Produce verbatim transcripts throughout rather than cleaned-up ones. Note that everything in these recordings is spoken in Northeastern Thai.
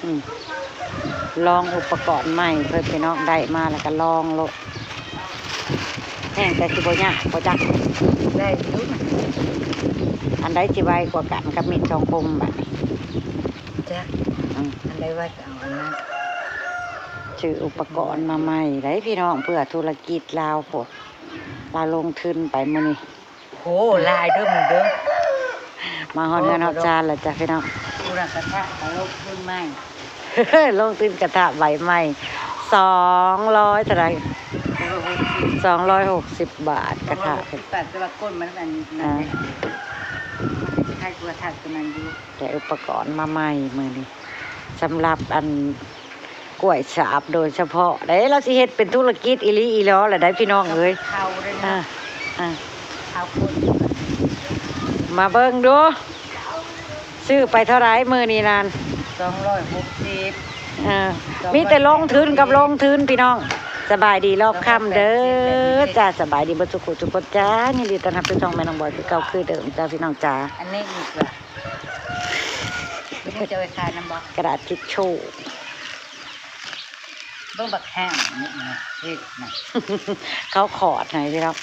อืม ลองอุปกรณ์ใหม่เพิ่นพี่น้องได้มาแล้วก็ลองโลด แฮงแต่สิบ่ยากบ่จัก ได้อยู่ อันใดสิไวกว่ากันกับมีดสองคมบัดนี้ จ้ะ อืม อันใดไวก็เอาอันนั้น ซื้ออุปกรณ์มาใหม่ได้พี่น้อง เพื่อธุรกิจลาวพวก ลาวลงทุนไปมื้อนี้ โห หลายเด้อมึงเด้อ มาฮอดเฮือนฮอดซานแล้วจ้ะพี่น้อง กูน่ะกระทะกะโลกรุ่นใหม่ ลงทุนกระทะใบใหม่ สองร้อยเท่าไหร่ สองร้อยหกสิบ สองร้อยหกสิบ บาทกระทะ สองร้อยหกสิบ บาท แต่ว่าก้นมันอันนั้น อ่า ใครกลัวถัดตัวนั้นอยู่ แต่อุปกรณ์มาใหม่มื้อนี้ สำหรับอันกล้วยสาบโดยเฉพาะเด้ เราสิเฮ็ดเป็นธุรกิจอีหลีอีหลอแล้วได้พี่น้องเอ้ย เขาเลยนะ อ่า อ่า เขาคน มาเบิ่งดู ซื้อไปเท่าไหร่มื้อนี้นั่น สองร้อยหกสิบ อ่า สองร้อยแปดสิบ มีแต่ลงทุนกับลงทุนพี่น้อง สบายดีรอบค่ำเด้อ สองร้อยแปดสิบ จ้า สบายดีเบิดทุกผู้ทุกคนจ้า ยินดีต้อนรับสู่ช่องแม่น้องบอยคือเก่าคือเดิมจ้าพี่น้องจ้า อันนี้อีกละ ไม่ได้เจอใครนำบ่ กระดาษทิชชู่ เบิ่งบักแห้งนี่นะ เฮ็ดนะ เขาขอดให้พี่น้อง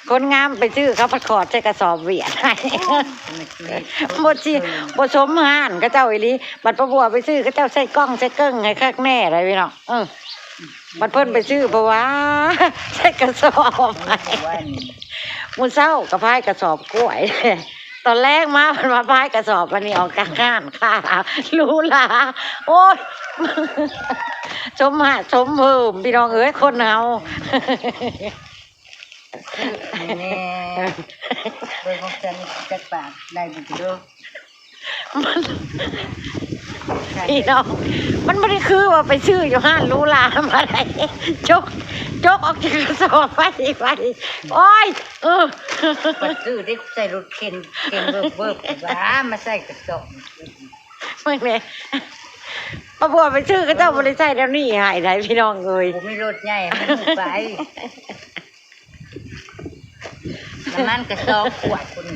คนงามไปซื้อเขาพัดขอดใส่กระสอบเวียดให้ ไม่ซื้อ บ่สิ บ่สมห้านเขาเจ้าอีหลี บัดป้าบัวไปซื้อเขาเจ้าใส่กล้องใส่เกิ้งให้คักแน่เลยพี่น้อง เออ บัดเพิ่นไปซื้อเพราะว่า ใส่กระสอบให้ มื้อเช้าก็พายกระสอบกล้วย ตอนแรกมาเพิ่นมาพายกระสอบอันนี้ออกจากห้านค่ะ หรูหรา โอ้ย สมหะสมเพิ่มพี่น้องเอ้ย คนเฮา แน่ เบิ่งของฉันจักบาท ได้บ่เด้อ มัน พี่น้อง มันบ่ได้คือว่าไปซื้ออยู่ห้านหรูหรามาได้ จก จกออกจากกระสอบไป ไป โอ้ย เออ ไปซื้อได้ใส่รถเข็น เข็นเบิบๆ ว่ามาใส่กระสอบ มึงเนี่ย ป้าบัวไปซื้อเขาเจ้าบ่ได้ใส่แนวนี้ให้ได้พี่น้องเอ้ย บ่มีรถใหญ่ มันบ่ไป น้ำมันก็สองขวดพุ้น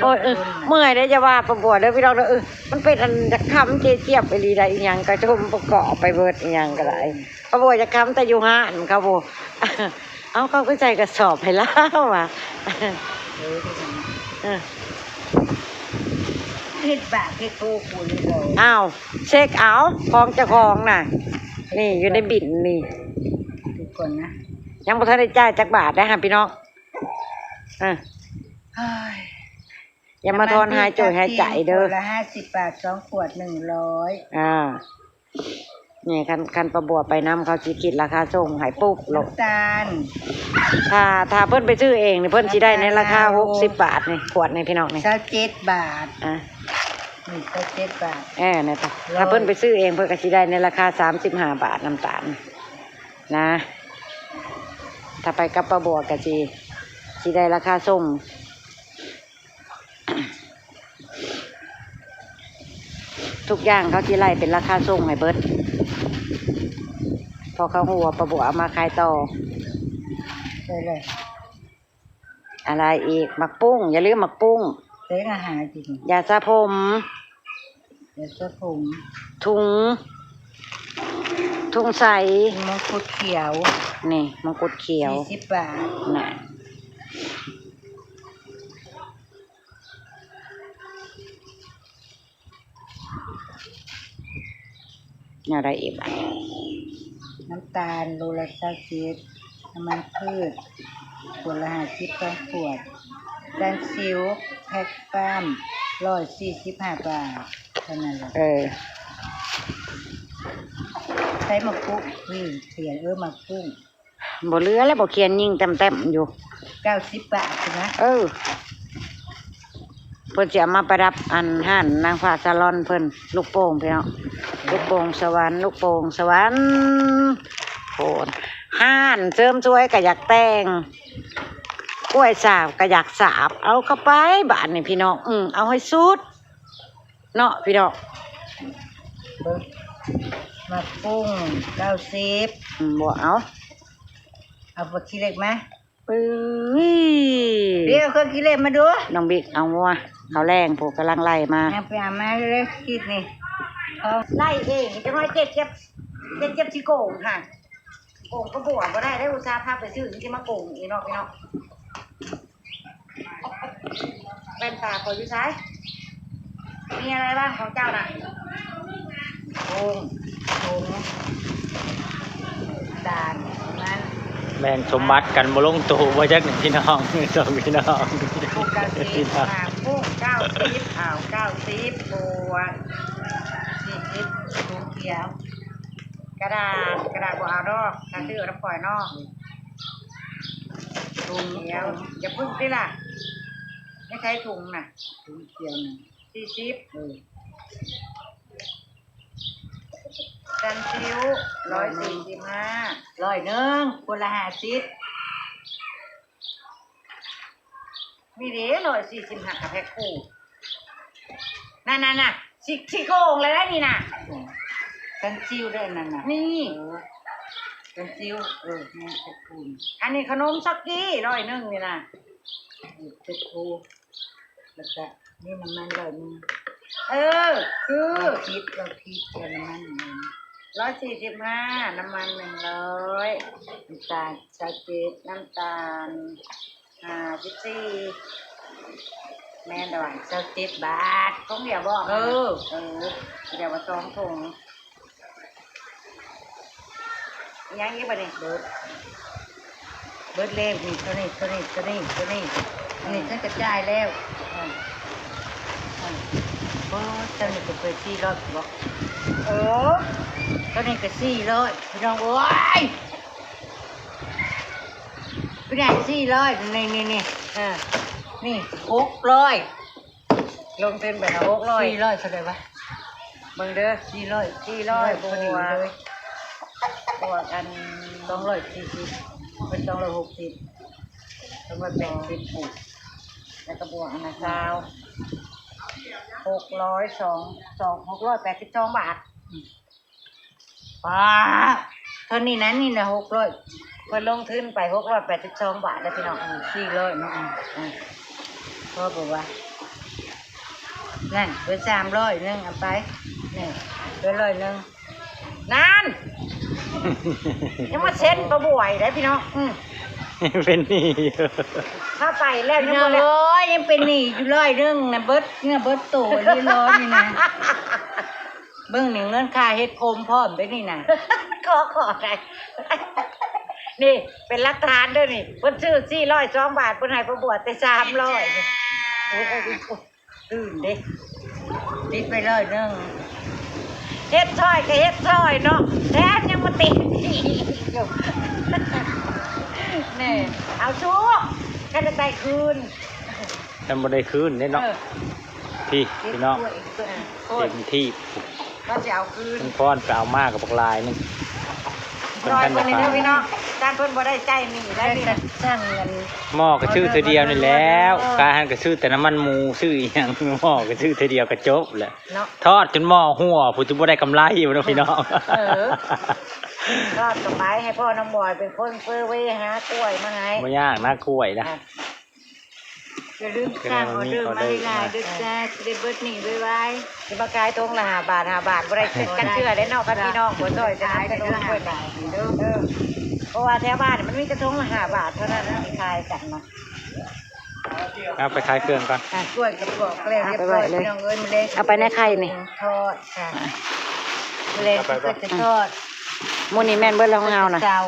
โอ้ย เออ เมื่อยเด้อ อย่าว่าป้าบัวเด้อพี่น้องเด้อ เออ มันเป็นอันจะค้ำเจี๊ยบอีหลีได้ อีหยังก็ชมประกอบไปเบิด อีหยังก็ได้ ป้าบัวจะค้ำแต่อยู่ห้านเขาบ่ เอาเขาก็ใส่กระสอบให้ลาวว่ะ เออ เออ เฮ็ดบาปเฮ็ดโทษกูนี่เลย อ้าว เช็คเอาของเจ้าของน่ะ นี่อยู่ในบินนี่ ดูก่อนนะ ยังบ่ทันได้จ่ายจักบาทได้ฮะพี่น้อง อ่ะ เฮ้ย อย่ามาทอนหายโจยหายใจเด้อ น้ำมันพืช ขวดละห้าสิบบาท สองขวดหนึ่งร้อย อ่า นี่คัน คันป้าบัวไปนำเขาสิคิดราคาส่งให้ปุ๊บโลด น้ำตาล ถ้า ถ้าเพิ่นไปซื้อเองนี่เพิ่นสิได้ในราคา น้ำตาล หกสิบบาทนี่ ขวดนี่พี่น้องนี่ ซาวเจ็ดบาท อ่ะ นี่ซาวเจ็ดบาท เออ เนี่ย ถ้า ร้อย ถ้าเพิ่นไปซื้อเองเพิ่นก็สิได้ในราคาสามสิบห้าบาทน้ำตาลนะ ถ้าไปกับป้าบัวก็สิ สิได้ราคาส่ง ทุกอย่างเขาสิไล่เป็นราคาส่งให้เบิด เพราะเขาฮู้ว่าป้าบัวเอามาขายต่อ ได้เลย อะไรอีก หมากปุ้ง อย่าลืมหมากปุ้ง เล็กอาหารกิน ยาสระผม ยาสระผม ถุง ถุงใส มงกุฎเขียว นี่ มงกุฎเขียว สี่สิบบาท น่ะ แนวใดอีกบัดนี้ น้ำตาลโลละซาวเจ็ด น้ำมันพืช ขวดละห้าสิบ สองขวด แป้งซิล แพ็คป้าม ร้อยสี่สิบห้าบาท เท่านั้นแหละ เออ ใส่หมากปุ้ง นี่ เขียน เออ หมากปุ้ง บ่เหลือแล้ว บ่เขียนยิงแต้มๆอยู่ เก้าสิบบาทใช่ไหม เออ เพิ่นสิเอามาประดับอันห้านนางฟ้าซาลอนเพิ่น ลูกโป่งพี่น้อง ลูกโป่งสวรรค์ ลูกโป่งสวรรค์ โพด ห้านเสริมสวยก็อยากแต่ง กล้วยสาบก็อยากสาบ เอาเข้าไปบาดนี้พี่น้อง อืม เอาให้สุด เนาะพี่น้อง เบิ่ง หมากปุ้ง เก้าสิบ อืม บ่เอา เอาบักขี้เหล็กมา เอ้ย เดี๋ยวเครื่องขี้เหล็กมาดู น้องบิ๊กเอางัว เขาแรงผู้กำลังไล่มา ยังไปเอามาเลยคิดนี่ เอาไล่เอง จังน้อยเจ๊เจ็บ เจ๊เจ็บสิโกงค่ะ โกงก็บวกบ่ได้ ได้อุตส่าห์พาไปซื้อ นี่สิมาโกงอีกเนาะพี่น้อง แว่นตาข้อยอยู่ไส มีอะไรบ้างของเจ้าน่ะ โกง โกง ด่านนั้น แบ่งสมบัติกันบ่ลงตัว ว่าจักนี่พี่น้อง สองพี่น้อง หกเก้าสิบ พี่น้อง ห้าหกเก้าสิบ อ้าว เก้าสิบ บวก สี่สิบ ถุงเขียว กระดาษ กระดาษบ่เอาดอก ถ้าซื้อเอาน้ำปล่อยนอก ถุงเขียว อย่าพึ่งสิล่ะ ไม่ใช่ถุงน่ะ ถุงเขียวน่ะ สี่สิบ เออ กันซิ้ว ร้อยสี่สิบห้า ร้อยหนึ่ง คนละห้าสิบ มีเด้ ร้อยสี่สิบห้า กับแพ็คคู่ นั่นๆๆ สิ สิโกงเลยได้นี่น่ะ กันซิ้วเด้อนั่นน่ะ นี่ เออ กันซิ้ว เออ แม่นแพ็คคู่ อันนี้ขนมซอกกี้ ร้อยหนึ่งนี่น่ะ เออ แพ็คคู่ แล้วก็นี่น้ำมันร้อยหนึ่ง เออ คือ เราผิด เราผิด เอาน้ำมันหนึ่ง ร้อยสี่สิบห้า น้ำมันหนึ่งร้อย น้ำตาลซาวเจ็ด น้ำตาล ห้าสิบสี่ แม่นแต่ว่า ซาวเจ็ดบาท ถุงเดียวบ่ เออ เออ เดี๋ยวว่าสองถุง ยังอีกบ่นี่ เบิด เบิดแล้วนี่ ตัวนี้ ตัวนี้ ตัวนี้ ตัวนี้ อันนี้ฉันกระจายแล้ว อ่า อ่า โอ้ เจ้านี่ก็เปิดสี่ร้อยบ่ เออ ตัวนี้ก็สี่ร้อย พี่น้อง โอ้ย พี่นายสี่ร้อย นี่ นี่ นี่ อ่า นี่ หกร้อย ลงทุนไปหาหกร้อย สี่ร้อยเท่าไหร่วะ เบิ่งเด้อ สี่ร้อย สี่ร้อย พอดีเลย บวก บวกอัน สองร้อยสี่สิบ เป็น สองร้อยหกสิบ สองร้อยแปดสิบ แล้วก็บวกอันนั้น ซาว หกร้อยสอง สอง หกร้อยแปดสิบสองบาท อืม ป้า เท่านี้นะ นี่นะ หกร้อย เพิ่นลงทุนไป หกร้อยแปดสิบสองบาทแล้วพี่น้อง อืม สี่ร้อยเนาะ อืม อืม พอบ่วะ นั่น เบิดสามร้อยหนึ่ง เอาไป นี่ เบิดร้อยหนึ่ง นั่น ยังมาเซ็นประบวยได้พี่น้อง อืม เป็นหนี้อยู่ ถ้าไปแล้ว พี่ ยัง น้อง บ่ได้ เอ้ย ยังเป็นหนี้อยู่ร้อยหนึ่งนะ เบิดเนื้อเบิดตัวอยู่ร้อยนี่นะ เบิ่งนี่เงินค่าเฮ็ดโคมพร้อมเด้อนี่นะ ขอ ขอให้ นี่เป็นหลักฐานเด้อนี่ เพิ่นซื้อสี่ร้อยสองบาท เพิ่นให้ประบวยแต่สามร้อยนี่ โอ้ย ตื่นเด้ ติดไปร้อยหนึ่ง เฮ็ดซอยก็เฮ็ดซอยเนาะ แถมยังมาติดอีกอยู่ แน่ เอาสู้ ก็จะได้คืน แต่บ่ได้คืนเด้เนาะ เออ พี่ พี่น้อง เต็มที่ ก็จะเอาคืน ลุงพรไปเอามากับบักหลายหนึ่ง ร้อยกว่านี่เด้อพี่น้อง ด้านเพิ่นบ่ได้ใช้หนี้ได้นี่นะ ช่างเงิน หม้อก็ซื้อเทื่อเดียวนี่แล้ว เออ กาหันก็ซื้อแต่น้ำมันหมู ซื้ออีหยัง หม้อก็ซื้อเทื่อเดียวก็จบแหละ เนาะ ทอดจนหม้อหัว ผู้ที่บ่ได้กำไรอยู่เนาะพี่น้อง เออ ทอดกลับไปให้พ่อน้องบอยเป็นคนเซอร์เวย์หากล้วยมาให้ บ่ยากนะกล้วยนะ อ่ะ อย่าลืมสั่งออเดอร์มาให้หลายๆเด้อจ้า สิได้เบิดหนี้ไวๆ สิมาขายถุงละห้าบาท ห้าบาท บ่ได้กันเทื่อเด้เนาะ คันพี่น้องบ่ซอยสนับสนุนเพิ่นน่ะ เด้อ เออ เพราะว่าแถวบ้านมันมีแต่ถุงละห้าบาทเท่านั้นนะ ที่ขายกันนะ เอาไปขายเครื่องก่อน อ่ะ กล้วยก็ปอกแล้วเรียบร้อย เอาไปไว้เลย พี่น้องเอ้ย มื้อแลง เอาไปในไข่นี่ ทอดค่ะ มื้อแลงก็จะทอด มื้อนี้แม่นเบิดแล้วของเฮานะ เจ้า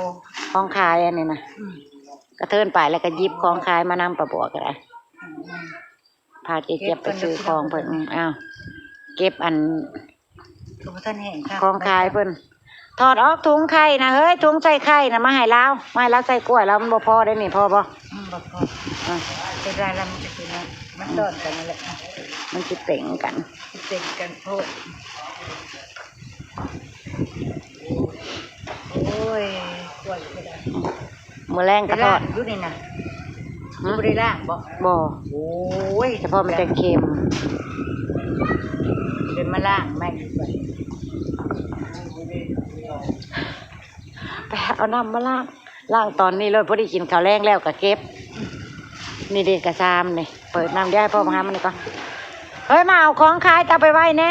ของขายอันนี้นะ อืม กระเทินไปแล้วก็หยิบของขายมานำ ป้าบัวก็ได้ อืม พาเจ๊เจี๊ยบไปซื้อของเพิ่น อืม อ้าว เก็บอัน ก็บ่ทันแห้งค่ะ ของขายเพิ่น ถอดออกถุงไข่นะ เฮ้ย ถุงใส่ไข่นะ มาให้ลาว มาให้ลาวใส่กล้วยลาว มันบ่พอได้นี่ พอบ่ อืม บ่พอ อ่ะ เสียดายลาว มันจะกินนะ มันต้อนกันนั่นแหละ มันสิเป่งกัน สิเป่งกันโพด โอ้ย กล้วยก็ได้ มื้อแลงก็ทอด ไปล้างอยู่นี่นะ หึ บ่ได้ล้างบ่ บ่ โอ้ย เฉพาะมันจะเค็ม เดี๋ยวมาล้างใหม่ดีกว่า ไปเอาน้ำมาล้าง ล้างตอนนี้เลย พอดีกินข้าวแลงแล้วก็เก็บ นี่เด้กระซามนี่ เปิดน้ำ เดี๋ยวให้พ่อมาหามันนี่ก่อน เฮ้ย มาเอาของขายเจ้าไปไว้แน่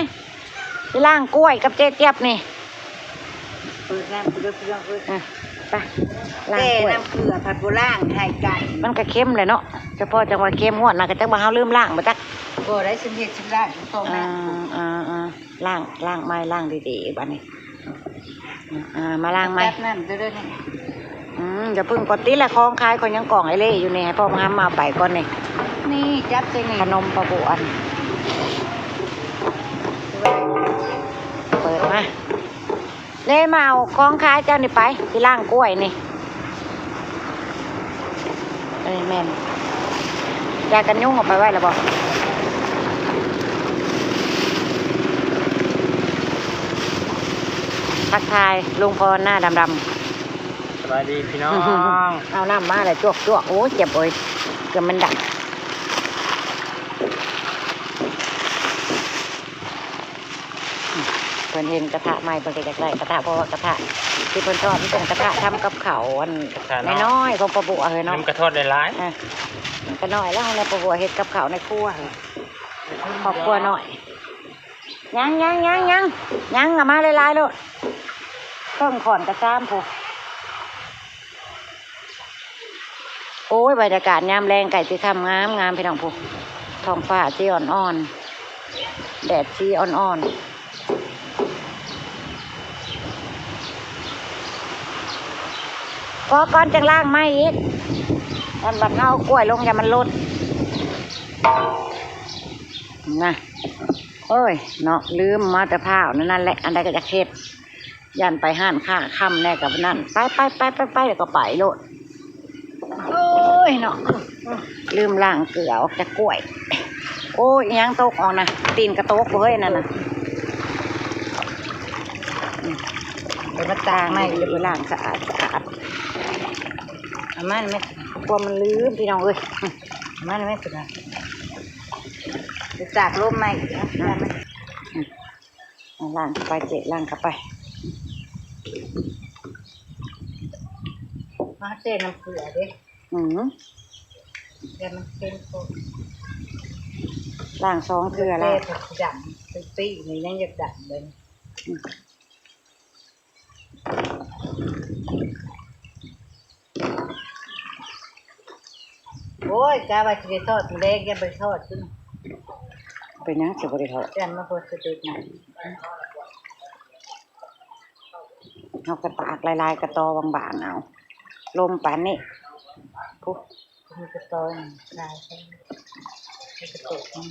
ไปล้างกล้วยกับเจ๊เจี๊ยบนี่ เปิดน้ำเด้อพี่น้องเอ้ย อ่ะ ไป ล้าง แต่ กล้วย น้ำเกลือผัดบ่ล้างให้ไก่ มันก็เค็มแหละเนาะ เฉพาะจังหวัดเค็ม งวดหน้าก็จักว่าเฮาลืมล้างบ่จัก บ่ได้ สิเฮ็ดสิล้างต้อง อ่า ล้าง อ่า อ่า ล้าง ล้างใหม่ ล้างดีๆ บัดนี้ อ่า มาล้างใหม่ จับน้ำเด้อเด้อนี่ อืม อย่าเพิ่งกดติดละ ของขาย ของยังกล่องไอ้เล่อยู่นี่ ให้พ่อมาหามาเอาไปก่อนนี่ นี่จับตัวนี้ ขนมปลาบวช เปิดมา เล่มาเอาของขายเจ้านี่ไป ที่ล้างกล้วยนี่ เอ้ย แม่น ยากันยุงเอาไปไว้แล้วบ่ ทักทายลุงพรหน้าดำๆ สบายดีพี่น้อง เอาน้ำมาเลย จวกๆ โอ้ย เจ็บเอ้ย เกือบมันดับ เพิ่นเห็นกระทะใหม่ เพิ่นก็อยากได้กระทะ เพราะว่ากระทะที่เพิ่นทอดมันเป็นกระทะทำกับข้าวอัน กระทะน้อย น้อยๆ ของป้าบัวเฮ้ยเนาะ มันกระทอดหลายๆ อ่ะ มันก็น้อยแล้ว แล้วป้าบัวเฮ็ดกับข้าวในครัวเฮ้ย ครอบครัวน้อย ยัง ยัง ยัง ยัง ยัง เอามาหลายๆ โลด เครื่องขอนกระซ้ำพุ้น โอ้ย บรรยากาศยามแลงใกล้สิค่ำ งามงามพี่น้องพุ้น ท้องฟ้าสีอ่อนๆ แดดสีอ่อนๆ พอก่อนจังล้างใหม่อีก อันบัดเฮาเอากล้วยลงอย่ามันหล่น นะ โอ้ย เนาะ ลืมมาแต่พร้าวนั่น นั่นแหละ อันใดก็อยากเฮ็ด ย่านไปร้านค้าค่ำแน่กับนั่น ไป ไป ไป ไป ไป แล้วก็ไปโลด โอ้ย เนาะ ลืมล้างเกลือออกจากกล้วย โอ้ย อิหยังตกออกนะ ตีนกระตกบ่เฮ้ยนั่นน่ะ อืม ไปมาตากใหม่ เดี๋ยวไปล้างสะอาด สะอาด เอามันไหม กลัวมันลืมพี่น้องเอ้ย เอามันไหมสุดนะ ไปตากลมใหม่อีกนะ อืม เอาล้างเข้าไปเจ๊ ล้างเข้าไป มาเจ๊น้ำเกลือเด้ อืม เดี๋ยวมันเป็นโคตร ล้างสองเทื่อแล้ว เจ๊ผักดำเป็นปีนี่ยังอยากดำเลย อืม โอ้ย กะว่าสิได้ทอดมื้อแลง ยังบ่ได้ทอดซุ เป็นหยังสิบ่ได้ทอด จั่งมาโพสต์สะดุดนะ เฮาก็ตากหลายๆ กะตอบางๆ เอา ลมปานนี้ พุ้น มีกะตอหนึ่งลาย มีกะตอหนึ่ง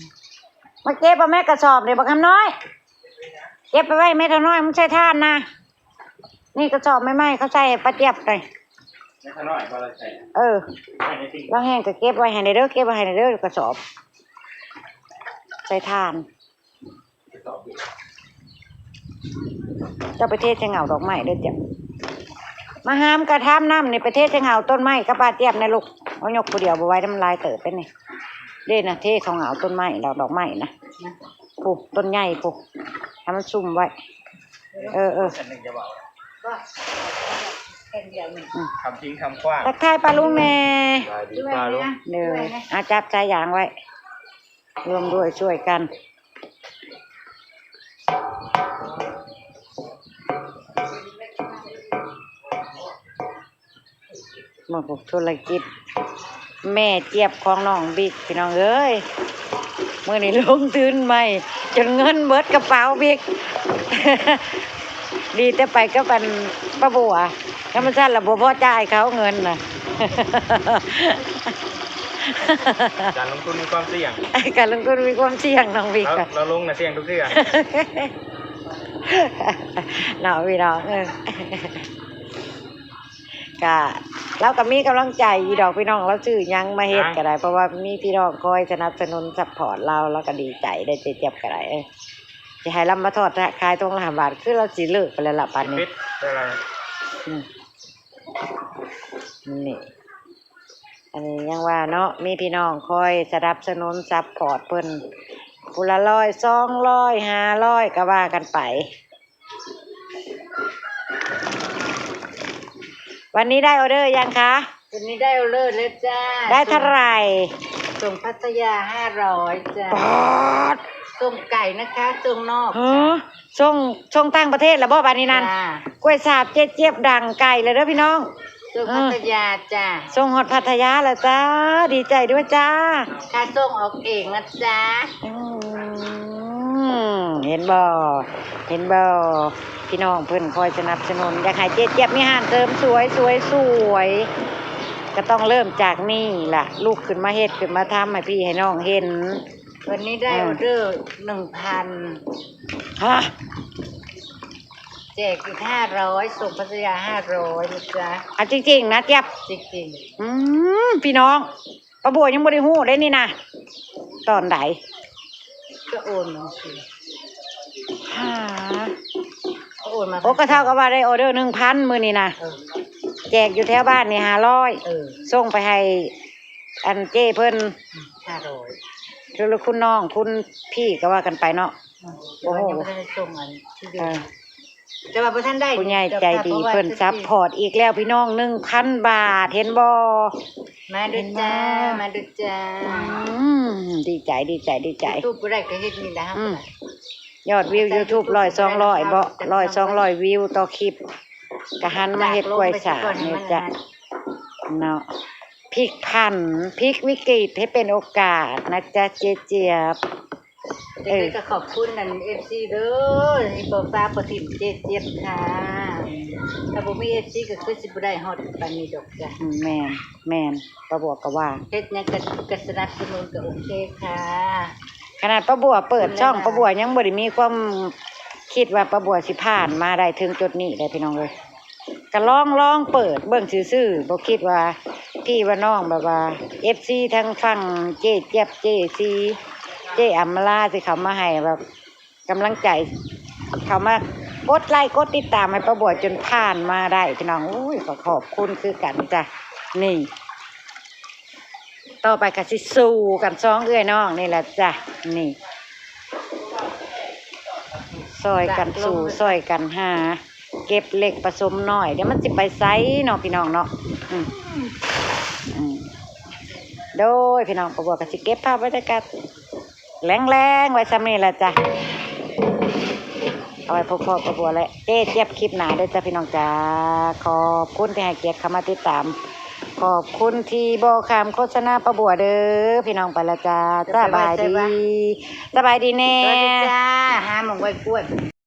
มาเก็บเอาแม่กระสอบนี่ บักคำน้อย เก็บไปไว้แม่เฒ่าน้อย มันใส่ถ่านนะ นี่กระสอบใหม่ๆ เขาใส่ให้ป้าเจี๊ยบหน่อย แม่เฒ่าน้อยบ่ได้ใส่ เออ ไว้ในที่ ลางแห้งก็เก็บไว้ให้แหน่เด้อ เก็บไว้ให้แหน่เด้อ กระสอบ ใส่ถ่าน เจ้าไปเทใส่เหงาดอกไม้เด้อจ้ะ มาหามกระทามน้ำนี่ ไปเทใส่เหงาต้นไม้กับป้าเจี๊ยบนะลูก เอายกผู้เดียวบ่ไหว มันหลายเติบไปนี่ เด้นะ เทเข้าเหงาต้นไม้ ดอก ดอกไม้นะ พุ้น ต้นใหญ่พุ้น ให้มันซุ่มไว้ เออ เออ อันหนึ่งจะบอกนะ อืม คำทิ้งคำขว้าง ทักทายป้าลุงแหน่ สบายดีป้าลุง เด้อ อ่ะ จับสายยางไว้ ร่วมด้วยช่วยกัน มาพวกธุรกิจ แม่เจี๊ยบของน้องบิ๊ก พี่น้องเอ้ย มื้อนี้ลงทุนใหม่ จนเงินเบิดกระเป๋าบิ๊ก ดีแต่ไปกับอันป้าบัว ธรรมชาติละบ่พอจ่ายเขาเงินน่ะ การลงทุนมีความเสี่ยง การลงทุนมีความเสี่ยง น้องบิ๊ก เรา อะ เราลงน่ะเสี่ยงทุกเทื่อ เนาะพี่น้อง เออ กะ เราก็มีกำลังใจอยู่ดอกพี่น้อง เราซื้อหยังมาเฮ็ดก็ได้ เพราะว่ามีพี่น้องคอยสนับสนุนซัพพอร์ตเรา เราก็ดีใจได้ เจ๊เจี๊ยบก็ได้ เออ สิให้ลำมาทอดขายตรงละห้าบาท คือเราสิเลิกไปแล้วล่ะปานนี้ ปิดไปแล้ว อืม นี่ อันนี้ยังว่าเนาะ มีพี่น้องคอยสนับสนุนซัพพอร์ตเพิ่น ผู้ละร้อย สองร้อย ห้าร้อย ก็ว่ากันไป วันนี้ได้ออเดอร์ยังคะ วันนี้ได้ออเดอร์แล้วจ้า ได้เท่าไหร่ ส่งพัทยา ห้าร้อย จ้า ป๊าด ส่งไก่นะคะ ส่งนอก เออส่งส่งต่างประเทศแล้วบ่บาดนี้นั่น จ้า กล้วยฉาบเจ๊เจี๊ยบดังไกลเลยเด้อพี่น้อง ส่งพัทยาจ้า ส่งฮอดพัทยาแล้วจ้า ดีใจด้วยจ้า ค่าส่งออกเองนะจ๊ะ อืมเห็นบ่เห็นบ่พี่น้องเพิ่นคอยสนับสนุน อยากให้เจ๊เจี๊ยบมีห้านเสริมสวยสวยสวยก็ต้องเริ่มจากนี่ล่ะ ลุกขึ้นมาเฮ็ดขึ้นมาทำให้พี่ให้น้องเห็น วันนี้ได้ อืม ออเดอร์หนึ่งพัน ฮะ แจกอีกห้าร้อย ส่งพัทยาห้าร้อยนะจ๊ะ เอาจริงๆนะเจี๊ยบ จริง อืมพี่น้องป้าบัวยังบ่ได้ฮู้ได้นี่นะตอนใด ๆ ก็โอนมาสิ หา ก็โอนมา โอ้ก็เท่ากับว่าได้ออเดอร์หนึ่งพันมื้อนี่นะ เออ แจกอยู่แถวบ้านนี่ห้าร้อย เออ ส่งไปให้อันเจ้เพิ่น ห้าร้อย คือคุณน้องคุณพี่ก็ว่ากันไปเนาะ โอ้โห ยังไม่ได้ส่งอันที่เดี เอ ยว อ แต่ว่าบ่ทันได้ ผู้ใหญ่ใจดี เพราะว่า เพิ่นซัพพอร์ตอีกแล้วพี่น้องหนึ่งพันบาทเห็นบ่ มาเด้อจ้า มาเด้อจ้า อืมดีใจดีใจดีใจ YouTube บ่ได้ก็เฮ็ดนี่แหละครับ อืม ยอดวิว YouTube ร้อยสองร้อยบ่ร้อยสองร้อยวิวต่อคลิปก็หันมาเฮ็ดกล้วยฉาบนี่จ้ะเนาะพลิกผันพลิกวิกฤตให้เป็นโอกาสนะจ๊ะเจ๊เจี๊ยบ เออ ก็ขอบคุณนั่น เอฟซี เด้อที่บ่ฟ้าบ่ถิ่มเจ๊เจี๊ยบค่ะ ถ้าบ่มี เอฟซี ก็คือสิบ่ได้ฮอดปานนี้ดอกจ้ะ อืมแม่นแม่นป้าบัวก็ว่า เฮ็ดหยังก็ก็สนับสนุนก็โอเคค่ะ ขนาดป้าบัวเปิดช่อง ขอบคุณหลายๆ ป้าบัวยังบ่ได้มีความคิดว่าป้าบัวสิผ่านมาได้ถึงจุดนี้ได้พี่น้องเอ้ยก็ลองลองเปิดเบิ่งซื่อๆบ่คิดว่าพี่ว่าน้องแบบว่า เอฟซี ทั้งฝั่งเจ๊เจี๊ยบ เจ๊ซี เจ๊อำมาลาสิเข้ามาให้แบบกำลังใจ เข้ามากดไลค์กดติดตามให้ป้าบัวจนผ่านมาได้พี่น้อง อุ้ยก็ขอบคุณคือกันจ้ะนี่ ต่อไปก็สิสู้กันสองเอื้อยน้องนี่แหละจ้ะนี่ ซอยกันสู้ซอยกันหา เก็บเล็กผสมน้อยเดี๋ยวมันสิไปไสเนาะพี่น้องเนาะอืมอืมโดยพี่น้องป้าบัวก็สิเก็บภาพบรรยากาศแรงๆไว้ซ้ำนี่แหละจ้ะ เอาไว้พบพ่อป้าบัวและเจ๊เจี๊ยบคลิปหน้าเด้อจ้ะพี่น้องจ้า ขอบคุณที่ให้เกียรติเข้ามาติดตาม ขอบคุณที่บ่ข้ามโฆษณาป้าบัวเด้อพี่น้องไปละจ้า สบายดี สบายดีแน่ สวัสดีจ้า หาหมองไว้กล้วย